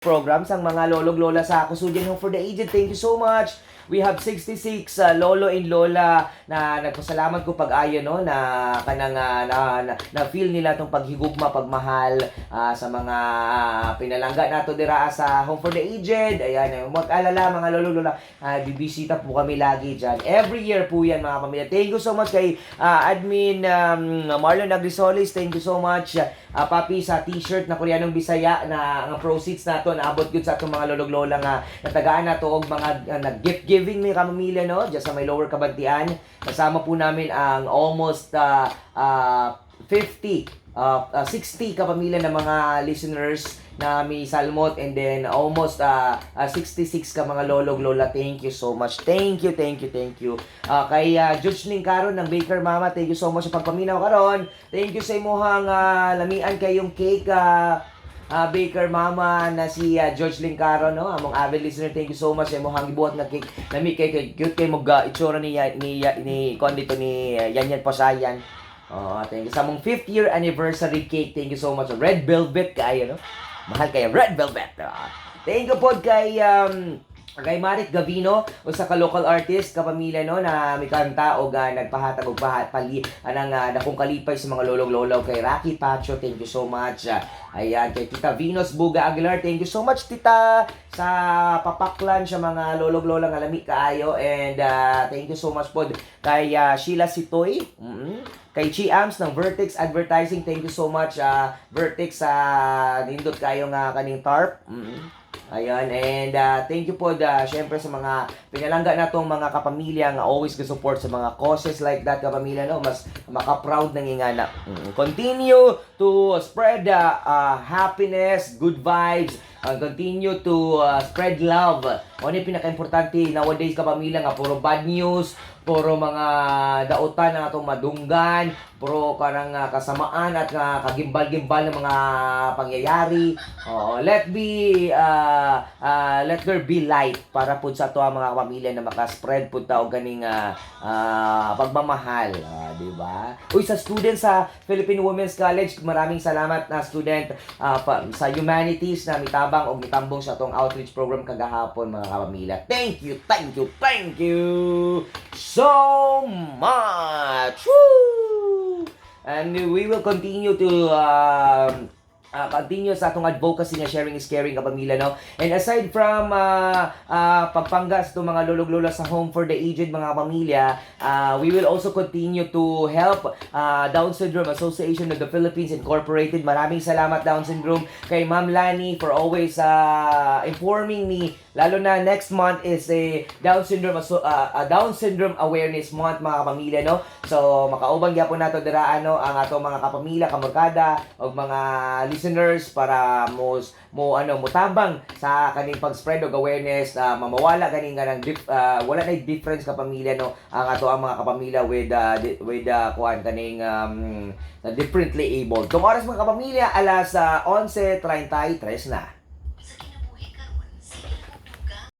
Programs ang mga lolog lola sa Cusudian Home for the Aged. Thank you so much. We have 66 lolo and lola na nagpasalamat ko pag-ayo, no, na kanang na feel nila tong paghigugma, pagmahal sa mga pinalangga nato dira sa Home for the Aged. Ayan, mag-alala mga lolo lola, bibisita po kami lagi diyan. Every year po yan, mga pamilya. Thank you so much kay admin Marlon Agrisolis. Thank you so much, Papi, sa t-shirt na Koreanong Bisaya na ang proceeds nato naabot gyud sa atong mga lolog lola nga natagaan nato og mga nag-gift giving may kamamilya, no, diyan sa may Lower Cabantian. Kasama po namin ang almost 50 60 kapamilya ng mga listeners na may salmot and then almost 66 ka mga lolog lola. Thank you so much. Thank you, thank you, thank you. Kay Judge Ling Caron ng Baker Mama, thank you so much sa pagpaminaw karon. Thank you sa imuhang lamian kayong cake, Baker Mama na si George Lincaro, no, among avid listener. Thank you so much sa imong gibuhat nga cake. Lami kay kay cute kay mo ga itsura ni kon dito ni Yan Yan Pasayan. Oh, thank you sa among 5th year anniversary cake. Thank you so much. Red velvet kaayo, no? Mahal kayo red velvet. Thank you po kay Marit Gavino, usa ka local artist, kapamilya, no, na mikanta og nagpahatag og pahat pali anang dakong kalipay sa mga lolong lolaw. Kay Rocky Pacho, thank you so much. Ayan, kay Tita Venus Buga Aguilar, thank you so much, Tita, sa papaklan sa mga lolong lola nga lami kaayo. And thank you so much pod kay Sheila Sitoy, kay Chi Ams ng Vertex Advertising, thank you so much, Vertex, sa nindot kayo nga kaning tarp. Ayan, and thank you po syempre sa mga pinalangga natong mga kapamilya nga always support sa mga causes like that, kapamilya, no, mas maka-proud nang ingana. Continue to spread happiness, good vibes, continue to spread love. Ano yung pinaka-importante nowadays, kapamilya, nga puro bad news, puro mga dautan ang atong madunggan, puro kanang kasamaan at nga kagimbal-gimbal ng mga pangyayari. Oo, let there be light para pud sa ato ang mga pamilya na maka-spread pud ta og ganing pagmamahal, di ba? Uy, sa students sa Philippine Women's College, maraming salamat na student sa humanities na mitabang og mitambong sa atong outreach program kagahapon, mga kapamilya. Thank you, thank you, thank you so much. Woo! And we will continue to continue sa atong advocacy nga sharing is caring, kapamilya, no. And aside from pagpangga sa itong mga lolog-lola sa Home for the Aged, mga pamilya, we will also continue to help Down Syndrome Association of the Philippines Incorporated. Maraming salamat, Down Syndrome, kay Ma'am Lani for always informing me, lalo na next month is a Down Syndrome Awareness Month, mga kapamilya, no. So makauban gyapon nato dira ano ang ato mga kapamilya, kamorkada ug mga listeners para mo ano motabang sa kaning pag-spread og awareness, mamawala ganing nga ng wala na difference, kapamilya, no, ang ato ang mga kapamilya with kuan kaning differently able. Tong oras, mga kapamilya, alas 11:33 na.